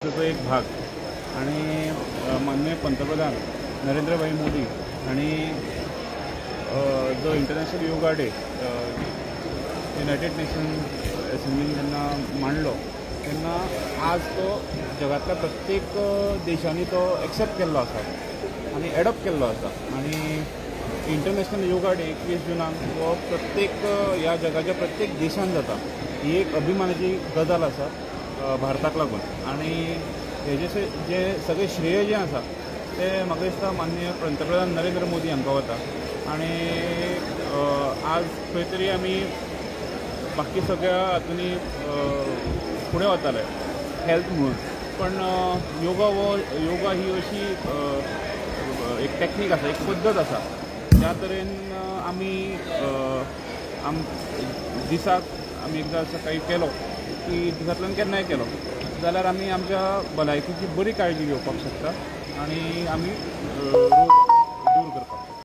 तो एक भाग आणि माननीय पंतप्रधान नरेंद्रभाई मोदी हांणी जो international yoga day united nation असेंब्लीन जेन्ना मांडलो तेन्ना आज तो जगांतल्या प्रत्येक देशांनी तो एक्सेप्ट केल्लो आसा आनी एडॉप्ट केल्लो आसा. आनी इंटरनॅशनल योगा डे 21 जुनाक हो प्रत्येक ह्या जगाच्या प्रत्येक देशान जाता. ही एक अभिमानाची गजाल आसा भारताक लागून. आनी हेजे जे सगळें श्रेय जें आसा तें म्हाका दिसता माननीय पंतप्रधान नरेंद्र मोदी हांकां वता. आनी आज खंय तरी आमी बाकी सगळ्या हातूंनी फुडें वताले हेल्थ म्हणून, पण योगा हो योगा ही अशी एक टॅक्नीक आसा, एक पद्दत आसा ज्या तरेन आमी दिसाक आमी एकदां सकाळीं केलो की दिसांतल्यान केन्नाय केलो जाल्यार आमी आमच्या भलायकेची बरी काळजी घेवपाक शकता आनी आमी रोग